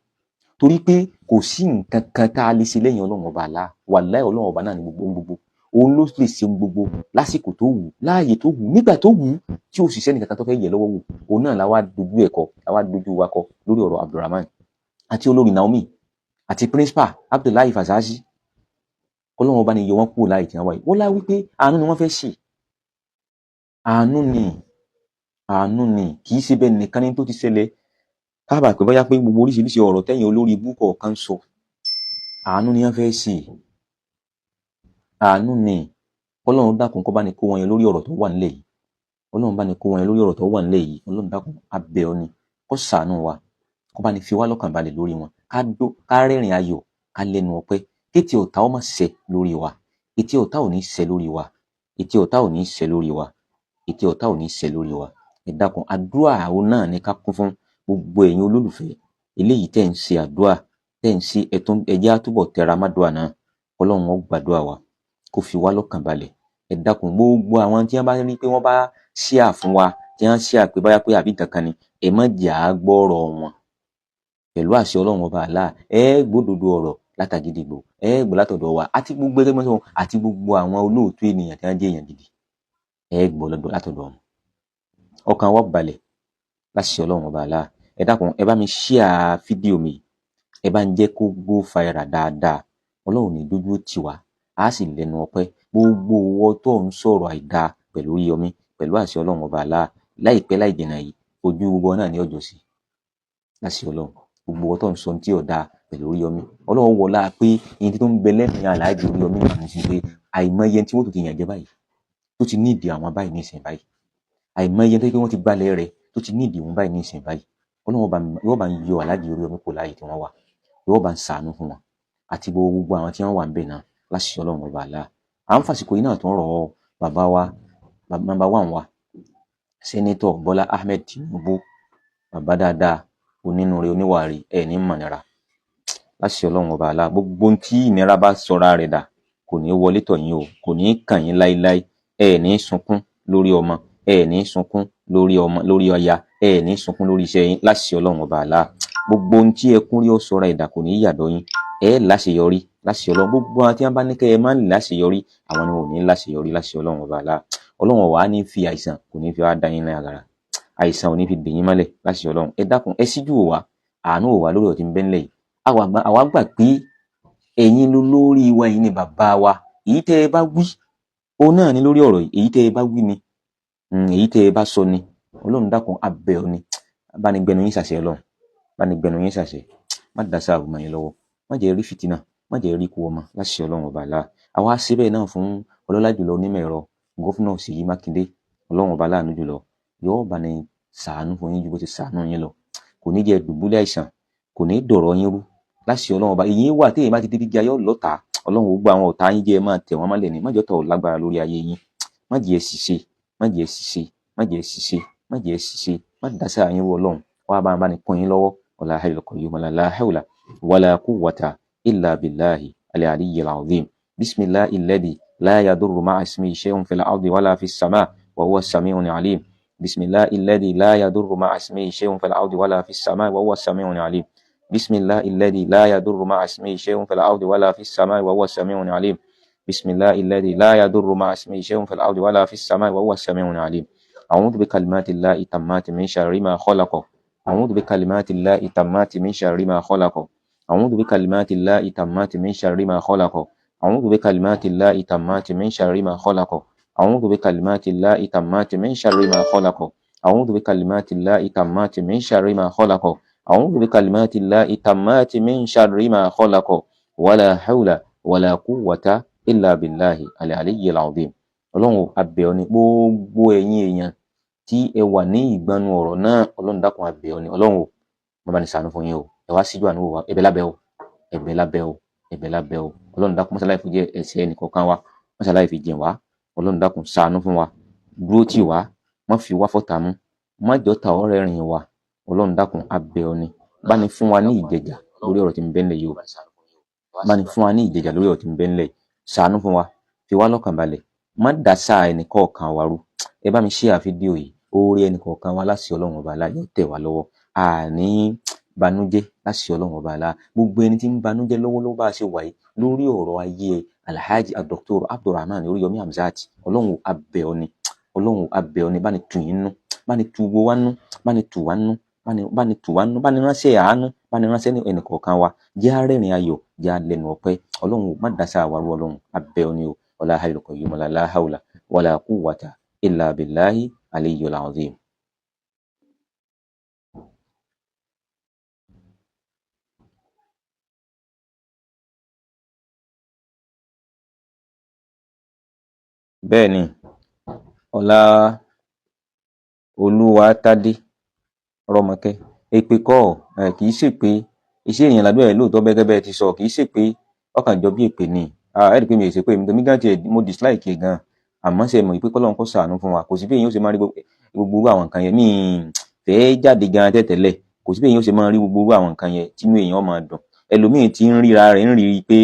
torí pé kò sí nǹkan kan tá a lè ṣe lẹ́yìn Ọlọ́run ọba àlá. Wàláhì, Ọlọ́run ọba náà ní gbogbo ohun gbogbo, òun ló lè ṣe ohun gbogbo lásìkò tó wù, láàyè tó wù, nígbà tó wù, tí ó sì sẹ́ni kankan tó fẹ́ yẹ lọ́wọ́ wù. Òun náà la wá dojú ẹ̀ kọ, la wá dojú wa kọ lórí ọ̀rọ̀ Abdulrahman àti olórí Naomi àti principal Abdullahi Fazazi. Ọlọ́run ọba ni yọ wọ́n kúrò láì tí wọ́n wáyé. Wọ́n lá wípé àánú ni wọ́n fẹ́ ṣe, àánú ni, àánú ni. Kì í ṣe bẹ́ẹ̀ nìkan ní tó ti ṣẹlẹ̀ káàbà pé bóyá pé gbogbo oríṣiríṣi ọ̀rọ̀ tẹ́yìn olórí ibú kọ̀ọ̀kan sọ, àánú ni wọ́n fẹ́ ṣe, àánú ni. Ọlọ́run dákun, kó bá ní kó wọn yẹn lórí ọ̀rọ̀ tó wà nílẹ̀ yìí. Ọlọ́run bá ní kó wọn yẹn lórí ọ̀rọ̀ tó wà nílẹ̀ yìí. Ọlọ́run dákun, a bẹ̀ ọ́ ni, kó ṣàánú wa, kó bá ní fi wá lọ́kàn balẹ̀ lórí wọn, ká dó ká rẹ́rìn ayọ̀, ká lẹ́nu ọpẹ́, kétí ọ̀tá ó má ṣẹ lórí wa. Etí ọ̀tá ò ní ṣẹ lórí wa, etí ọ̀tá ò ní ṣẹ lórí wa, etí ọ̀tá ò ní ṣẹ lórí wa. Ẹ dákun, àdúrà òun náà ní ká kún fún. Gbogbo ẹ̀yin olólùfẹ́ eléyìí tẹ́ ń ṣe àdúrà, tẹ́ ń ṣe ẹ̀tún, ẹ jẹ́ á túbọ̀ tẹra mádùúà náà. Ọlọ́run ó gbàdúrà wa, kó fi wá lọ́kàn balẹ̀. Ẹ dákun, gbogbo àwọn tí wọ́n bá rí pé wọ́n bá ṣíà fún wa, tí wọ́n ṣíà pé báyà pé àbí nǹkan kan ni, ẹ má jẹ́ á gbọ́rọ̀ wọn. Pẹ̀lú àṣẹ Ọlọ́run ọba àlá, ẹ gbódodo ọ̀rọ̀ látàgídìgbò, ẹ gbọ́ látọ̀dọ̀ wa àti gbogbo ẹgbẹ́ mọ́tò àti gbogbo àwọn olóòtú ènìyàn tí wọ́n jẹ́ èèyàn gidi, ẹ gbọ́ látọ̀dọ̀ wọn. Ọkàn wa balẹ̀ láṣẹ Ọlọ́run ọba àlá. Ẹ dákun, ẹ bá mi ṣíà fídíò mi, ẹ bá ń jẹ́ kó go viral dáadáa. Ọlọ́run ní dójú tì wá, á sì lẹ́nu ọpẹ́. Gbogbo owó tó ń sọ̀rọ̀ àìdáa pẹ̀lú Oríyọmí, pẹ̀lú àṣẹ Ọlọ́run ọba àlá, láìpẹ́ láì jìnnà yìí, ojú gbogbo náà ní ọjọ́ sí láṣẹ Ọlọ́run. Gbogbo owó tó ń sọ tí ò dáa pẹ̀lú Oríyọmí, Ọlọ́run wọlá pé ìyẹn tó ń bẹ lẹ́mìí Àlàájì Oríyọmí náà ní sí pé àìmọye tí wọ́n tó ti yàn jẹ báyìí, tó ti nídìí àwọn báyìí ní ìsìn báyìí, àìmọye tó yẹ pé wọ́n ti gbalẹ̀ rẹ̀, tó ti nídìí wọn báyìí ní ìsìn báyìí. Ọlọ́run yóò bá ń yọ Àlàájì Oríyọmí kò láàyè tí wọ́n wà, yóò bá ń ṣàánú fún wọn àti gbogbo àwọn tí wọ́n wà ń bẹ̀ náà láṣẹ Ọlọ́run ọba àlá. À ń fàsìkò yìí náà tó ń rọ̀ bàbá wa number one wa, Senator Bọ́lá Ahmed Tinubu, bàbá dáadáa, onínúure, oníwàárí, ẹ̀ ní mọ̀nira láṣẹ Ọlọ́run ọba àlá. Gbogbo ohun tí ìnira bá sọra rẹ̀ dà kò ní wọlé tọ̀ yín o, kò ní kàn yín láéláé. Ẹ ní sunkún lórí ọmọ, ẹ ní sunkún lórí ọmọ, lórí ọya, ẹ ní sunkún lórí iṣẹ́ yín láṣẹ Ọlọ́run ọba àlá. Gbogbo ohun tí ẹkún rí ó sọra ẹ̀dà kò ní yàdọ̀ yín. Ẹ láṣeyọrí láṣẹ Ọlọ́run. Gbogbo àwọn tí wọ́n bá ní kẹ́ ẹ má láṣeyọrí, àwọn ni wọn ò ní láṣeyọrí láṣẹ Ọlọ́run ọba àlá. Ọlọ́run wàá ní fi àìsàn, kò ní fi wá dá yín lágara, àìsàn ò ní fi dè yín mọ́lẹ̀ láṣẹ Ọlọ́run. Ẹ dákun, ẹ síjú wò wá, àánú wò wá lórí ọ̀tí ń bẹ ńlẹ̀ yìí. Àwa gbà pé ẹ̀yin ló lórí wa, ẹ̀yin ni bàbá wa. Èyí tẹ́ ẹ bá wí òun náà ni lórí ọ̀rọ̀ yìí, èyí tẹ́ ẹ bá wí ni, èyí tẹ́ ẹ bá sọ ni. Ọlọ́run dákun, a bẹ̀ ọ́ ni, bá ní gbẹnu yín ṣàṣẹ. Ọlọ́run bá ní gbẹnu yín ṣàṣẹ, má dá sáà mọ́ yín lọ́wọ́, má jẹ́ rí fìtínà, má jẹ́ rí ikú ọmọ láṣẹ Ọlọ́run ọba àlá. Àwa ṣe bẹ́ẹ̀ náà fún ọlọ́lá jùlọ onímọ̀ ẹ̀rọ governor Ṣèyí Mákindé. Ọlọ́run ọba láàánú jùlọ yóò bá ní ṣàánú fún yín ju bó ti ṣàánú yín lọ. Kò ní jẹ́ dùbúlẹ̀ àìsàn, kò ní dọ̀rọ̀ yín rú láṣẹ Ọlọ́run ọba. Èyí wà téèyàn bá ti débi gíga yóò lọ́ta. Ọlọ́run, gbogbo àwọn ọ̀tá yín jẹ́ ẹ máa tẹ̀ wọ́n mọ́lẹ̀ ní. Má jẹ́ tọ̀ lágbára lórí ayé yín. Má jẹ́ ẹ ṣìṣe, má jẹ́ ẹ ṣìṣe, má jẹ́ ẹ ṣìṣe, má jẹ́ ẹ ṣìṣe, má dásà yín rú. Ọlọ́run wá bá ní kún yín lọ́wọ́. Wala hayyul qayyum, la hawla wala quwwata illa billahi al-aliyyil azim. Bismillahi alladhi la yadurru ma'a ismihi shay'un fil ardi wala fis sama' wa huwa as-sami'ul alim. Bismillahi alladhi la yadurru ma'a ismihi shay'un fil ardi wala fis sama' wa huwa as-sami'ul alim. Bismillahi alladhi la yadurru ma'a ismihi shay'un fil ardi wala fis sama'i wa huwa as-sami'ul alim. Bismillahi alladhi la yadurru ma'a ismihi shay'un fil ardi wala fis sama'i wa huwa as-sami'ul alim. A'udhu bi kalimati llahi tammati min sharri ma khalaqa. A'udhu bi kalimati llahi tammati min sharri ma khalaqa. A'udhu bi kalimati llahi tammati min sharri ma khalaqa. A'udhu bi kalimati llahi tammati min sharri ma khalaqa. A'udhu bi kalimati llahi tammati min sharri ma khalaqa. A'udhu bi kalimati llahi tammati min sharri ma khalaqa. A'udhu bi kalimati llahi tammati min sharri ma khalaqa. Wala hawla wala quwwata illa billahi al-aliyyil azim. Ọlọ́run, a bẹ̀ ọ́ ni. Gbogbo ẹ̀yin èèyàn tí ẹ wà ní ìgbọnnu ọ̀rọ̀ náà, Ọlọ́run dákun, a bẹ̀ ọ́ ni. Ọlọ́run o, má bá ní ṣàánú fún yín o. Ẹ wá síjú àánú wò wá. Ẹ̀bẹ̀ lábẹ́ o, ẹ̀bẹ̀ lábẹ́ o, ẹ̀bẹ̀ lábẹ́ o. Ọlọ́run dákun, mọ́sálàí fi jẹ́ ẹ̀ṣẹ̀ ẹnìkọ̀ọ̀kan wa, mọ́sálàí fi jìn wá. Ọlọ́run dákun, ṣàánú fún wa, dúró tì wá. Má fi wá fọ́tàá mú, má jọ́tàá ó rẹ́rìn wa. Ọlọ́run dákun, a bẹ̀ ọ́ ni, bá ní fún wa ní ìjẹjà lórí ọ̀rọ̀ tí ń bẹ ńlẹ̀ yìí o. Bá ní fún wa ní ìjẹjà lórí ọ̀rọ̀ tí ń bẹ ńlẹ̀ yìí. Ṣàánú fún wa, fi wá lọ́kàn balẹ̀, má dàsá ẹnì kọ̀ọ̀kan wa rú. Ẹ bá mi share fídíò yìí. Oore ẹnì kọ̀ọ̀kan wa láṣẹ Ọlọ́run ọba alá yóò tẹ̀ wá lọ́wọ́. Àní banújẹ́ láṣẹ Ọlọ́run ọba alá. Gbogbo ẹni tí ń banújẹ́ lọ́wọ́lọ́wọ́ bá a ṣe wà yìí lórí ọ̀rọ̀ ayé Alhaji Dr. Abdulrahman Oríyọmí Hamzat, Ọlọ́run a bẹ̀ ọ́ ni, Ọlọ́run a bẹ̀ ọ́ ni, bá ní tù yín nú, bá ní tù gbogbo wa nú, bá ní tù wá nú, bá ní tù wá nú, bá ní ránṣẹ́ àánú, bá ní ránṣẹ́ ẹnì kọ̀ọ̀kan wa. Jẹ́ á rẹ́rìn ayọ̀, jẹ́ á lẹ́nu ọpẹ́. Ọlọ́run má dàsá wa rú. Ọlọ́run a bẹ̀ ọ́ ni o. Wala hayyul qayyum, wala la hawla wala quwwata illa billahi aliyyul azim. Bẹ́ẹ̀ ni ọlá Olúwatádé Rọ́mọkẹ́, èpè kọ́ ẹ, kì í ṣèpè. Iṣẹ́ èèyàn làdúrà ẹ̀ lóòótọ́, bẹ́ẹ̀ gẹ́gẹ́ ti sọ, kì í ṣèpè, ọkàn jọ bí èpè ni. Ẹ rí i pé mi ò ṣèpè, mi gan tiẹ̀ mo dislike ẹ̀ gan. Àmọ́ ṣe mọ̀ pé kọ́lọ́run kó ṣàánú fún wa, kò sí bí èèyàn ó ṣe máa rí gbogbo irú àwọn nǹkan yẹn. Mi fẹ́ jáde gan tẹ́tẹ́lẹ̀, kò sí bí èèyàn ó ṣe máa rí gbogbo irú àwọn nǹkan yẹn tínú èèyàn máa dùn. Ẹlòmíì tí ń ríra rẹ̀ ń rí i pé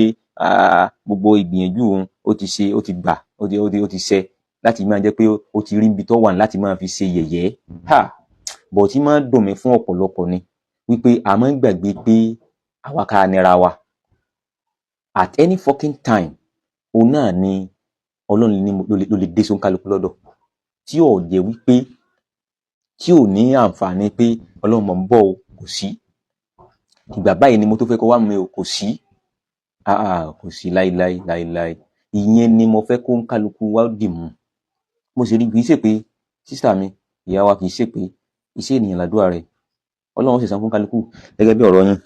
gbogbo ìgbìyànjú òun ó ti ṣe, ó ti gbà, ó ti ṣe láti máa jẹ́ pé ó ti rí ibi tó wà láti máa fi ṣe yẹ̀yẹ́. Ha, bọ̀ tí máa dùn mí fún ọ̀pọ̀lọpọ̀ ni wípé a máa ń gbàgbé pé àwa ká nira wa at any fucking time. Òun náà ni Ọlọ́run ní ló lè dé sóńkálukú lọ́dọ̀ tí ò jẹ́ wípé tí ò ní àǹfààní pé Ọlọ́run mọ̀ ń bọ̀ o, kò sí ìgbà báyìí ni mo tó fẹ́ kó wá mi o, kò sí, kò sí láíláí láíláí. Ìyẹn ni mo fẹ́ kó ń kálukú wá dì mú. Mo sì rí, kì í ṣe pé sísà mi, ìyá wa, kì í ṣe pé iṣẹ́ ènìyàn làdúrà rẹ̀. Ọlọ́run sì san fún kálukú gẹ́gẹ́ bí ọ̀rọ̀ yín.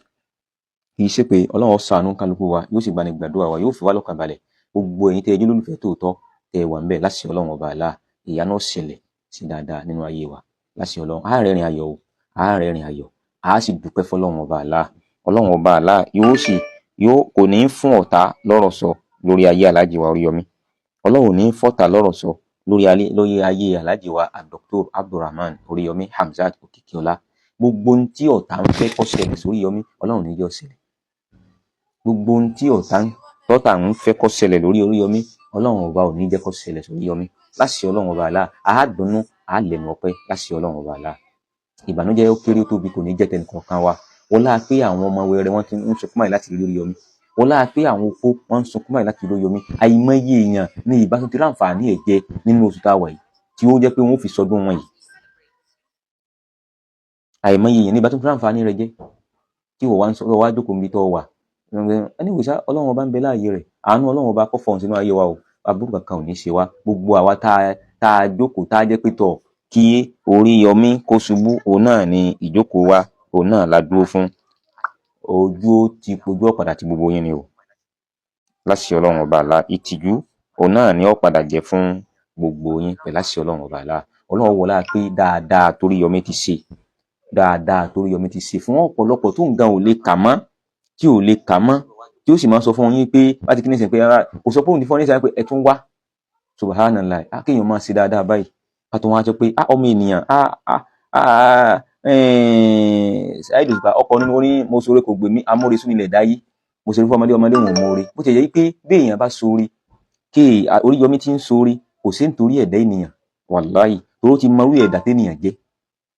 Kì í ṣe pé Ọlọ́run ṣàánú kálukú wa, yóò sì gbani gbàdúrà wa, yóò fi wá lọ́kàn balẹ̀. Gbogbo ẹ̀yin tẹ́ ẹ jẹ́ olólùfẹ́ tòótọ́ tẹ́ ẹ wà ń bẹ̀, láṣẹ Ọlọ́run ọba àlá, ìyanu ṣẹlẹ̀ sí dáadáa nínú ayé wa láṣẹ Ọlọ́run. Á rẹ́rìn ayọ̀ o, á rẹ́rìn ayọ̀, á sì dúpẹ́ fọlọ́run ọba àlá. Ọlọ́run ọba àlá yóò sì yóò kò ní í fún ọ̀tá lọ́rọ̀ sọ lórí ayé Aláàjì wa Oríyọmí. Ọlọ́run ò ní í fọ́tá lọ́rọ̀ sọ lórí ayé Aláàjì wa Dr. Abdulrahman Oríyọmí Hamzat Òkìkíọlá. Gbogbo ohun tí ọ̀tá ń fẹ́ kó ṣẹlẹ̀ sórí Yọmí, Ọlọ́run ní jẹ́ ó ṣẹlẹ̀. Gbogbo ohun tí ọ̀tá ń tọ́tà ń fẹ́ kó ṣẹlẹ̀ lórí Oríyọmí, Ọlọ́run ọba ò ní jẹ́ kó ṣẹlẹ̀ sórí Yọmí láṣẹ Ọlọ́run ọba àlá. Á dunnú, á lẹ́nu ọpẹ́ láṣẹ Ọlọ́run ọba àlá. Ìbànújẹ́ ó kéré ó tóbi kò ní jẹ́ tẹnìkọ̀ọ̀kan wa. Wọ́n láà pé àwọn ọmọ wẹrẹ wọ́n ti ń sunkún báyìí láti rí Oríyọmí. Wọ́n láà pé àwọn opó wọ́n ń sunkún báyìí láti rí Oríyọmí. Àìmọye èèyàn ní ìbátan ti ráǹfààní ẹ̀ jẹ nínú oṣù tá a wà yìí tí ó jẹ́ pé wọ́n fi sọdún wọn yìí. Àìmọye èèyàn ní ìbátan ti ráǹfààní rẹ̀ jẹ tí wọ́n wá ń sọ wá jókòó níbi tó wà. Anyway ṣá, Ọlọ́run ọba ń bẹ láàyè rẹ̀. Àánú Ọlọ́run ọba kó fọhùn sínú ayé wa o. Aburú kankan ò ní ṣe wá. Gbogbo àwa tá a jókòó tá a jẹ́ pé tọ̀ kí Oríyọmí kó ṣubú, òun náà ni ìjókòó wa, òun náà la dúró fún. Ojú ó ti ojú ọ̀padà ti gbogbo yín ni o láṣẹ Ọlọ́run ọba àlá. Ìtìjú òun náà ni ó padà jẹ́ fún gbogbo yín pẹ̀lú àṣẹ Ọlọ́run ọba àlá. Ọlọ́run wọlá pé dáadáa t'Oríyọmí ti ṣe, dáadáa t'Oríyọmí ti ṣe fún ọ̀pọ̀lọpọ̀ tó ń gan ò lè kà mọ́, tí ò lè kà mọ́, tí ó sì máa sọ fún yín pé láti kí ní sìn pé kò sọ pé òun ti fọ́ ní sìn pé ẹ tún wá. Subhanallah, á kéèyàn máa ṣe dáadáa báyìí ká tó wá sọ pé á ọmọ ènìyàn á á á Saheed Òṣùpá ọkọ nínú orí mo sọ̀rọ̀ kò gbèmí amóresún nílẹ̀ dáyé. Mo sọ̀rọ̀ fún ọmọdé, ọmọdé òun mọ̀ọ́re. Bó ti yẹ pé bí èèyàn bá sóore kí Oríyọmí ti ń sóore, kò sí nítorí ẹ̀dá ènìyàn, wàláhì, toró ti mọ irú ẹ̀dá ténìyàn jẹ́.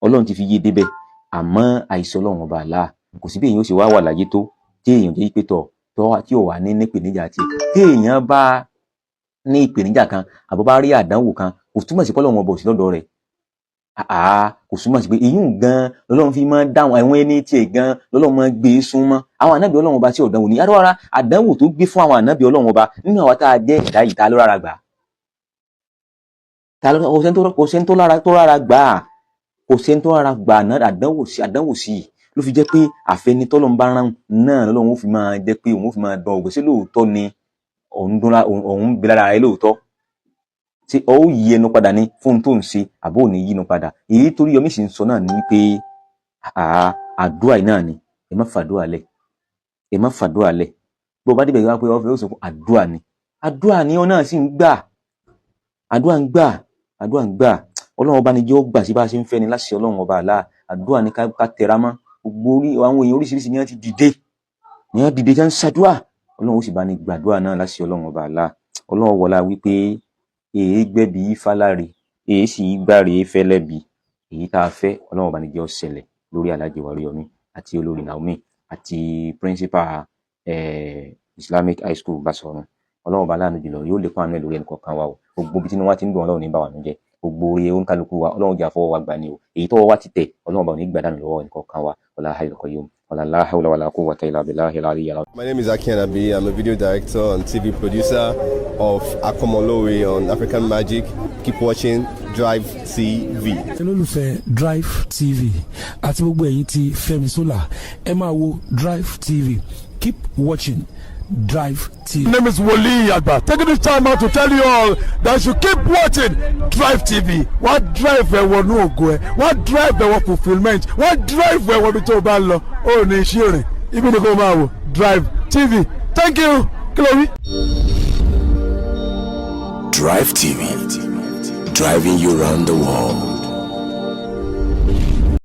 Ọlọ́run ti fi yé débẹ̀. Àmọ́ àìsàn Ọlọ́run ọba àlá, kò sí bí èèyàn ó ṣe wá wà láyé tó tí èèyàn jẹ́ pé tọ̀ tọ́ tí ò wà ní nípèníjà tiẹ̀. Tí èèyàn bá ní ìpèníjà kan àbọ̀ bá rí àdánwò kan, kò túmọ̀ sí pé Ọlọ́run ọba ò sí lọ́dọ̀ rẹ̀. Àá, kò túmọ̀ sí pé ìyún gan lọ́lọ́run fi máa ń dáhùn àwọn ẹni tiẹ̀ gan lọ́lọ́run máa ń gbé e súnmọ́ àwọn ànábì Ọlọ́run ọba tí ọ̀dánwò ní adọ́ra. Àdánwò tó gbé fún àwọn ànábì Ọlọ́run ọba nínú àwọn tá a jẹ́ ẹ̀dá yìí, ta ló rárá gbà? Kò sẹ́ni tó rárá gbà á, kò sẹ́ni tó rárá gbà àdánwò sí i. Ló fi jẹ́ pé àfẹnitọ́lọ́run bá rán náà lọ́lọ́run ó fi máa jẹ́ pé òun ó fi máa dán ògbésí. Lóòótọ́ ni òun bẹ lára rẹ lóòótọ́, tí ó yí ẹnu padà ní fún tó ń ṣe àbó ò ní yínú padà. Èyí torí Yọmí sì ń sọ náà ni wípé àdúrà yìí náà ni. Ẹ má fàdúrà lẹ̀, ẹ má fàdúrà lẹ̀. Bó o bá débẹ̀ wá pé ọ̀fẹ́ ó sọ fún àdúrà ni, àdúrà ni ọ náà sì ń gbà, àdúrà ń gbà, àdúrà ń gbà. Ọlọ́run Ọba ni jẹ́ ó gbà sí bá a ṣe ń fẹ́ ni láṣẹ Ọlọ́run Ọba àlá. Àdúrà ní ká tẹra mọ́. Gbogbo orí àwọn èèyàn oríṣiríṣi ni wọ́n ti dìde, ni wọ́n dìde tí wọ́n ń ṣàdúrà. Ọlọ́run ó sì bá ní gbàdúrà náà láṣẹ Ọlọ́run Ọba àlá. Ọlọ́run wọlá wípé èé gbẹ́bí fáláre, èé sì gbáre fẹ́lẹ́bi. Èyí tá a fẹ́, Ọlọ́run Ọba ní jẹ́ ó ṣẹlẹ̀ lórí Alhaji wa Oríyọmí àti olórí Naomi àti principal Islamic High School Basọ̀run. Ọlọ́run Ọba láàánú jùlọ yóò lékún àánú ẹ̀ lórí ẹnì kọ̀ọ̀kan wa o. Gbogbo ibi tí inú wa ti ń dùn, Ọlọ́run ní bá wa nù jẹ́. Gbogbo oore oníkálukú wa, Ọlọ́run jẹ́ àfọwọ́ wa gbà ní o. Èyí tọ́wọ́ wa ti tẹ̀, Ọlọ́run Ọba ò ní gbà dànù lọ́wọ́ ẹnì kọ̀ọ̀kan wa. Wala hayyul qayyum, wala la hawla wala quwwata illa billahi al-aliyyil azim. My name is Aki Anabi. I'm a video director and TV producer of Akomolowe on African Magic. Keep watching Drive TV. Olólùfẹ́ Drive TV àti gbogbo ẹ̀yin tí Fẹ́mi Sola, ẹ máa wo Drive TV. Keep watching Drive TV. My name is Wole Agba. Taking this time out to tell you all that you keep watching Drive TV. Wọ́n drive ẹ wọnú ògo ẹ, wọ́n drive ẹ wọ fulfilment, wọ́n drive ẹ wọ ibi tó o bá lọ. Ó ní iṣẹ́ rìn, ibi ni kò máa wò Drive TV. Thank you. Kí ló wí? Drive TV, driving you round the world.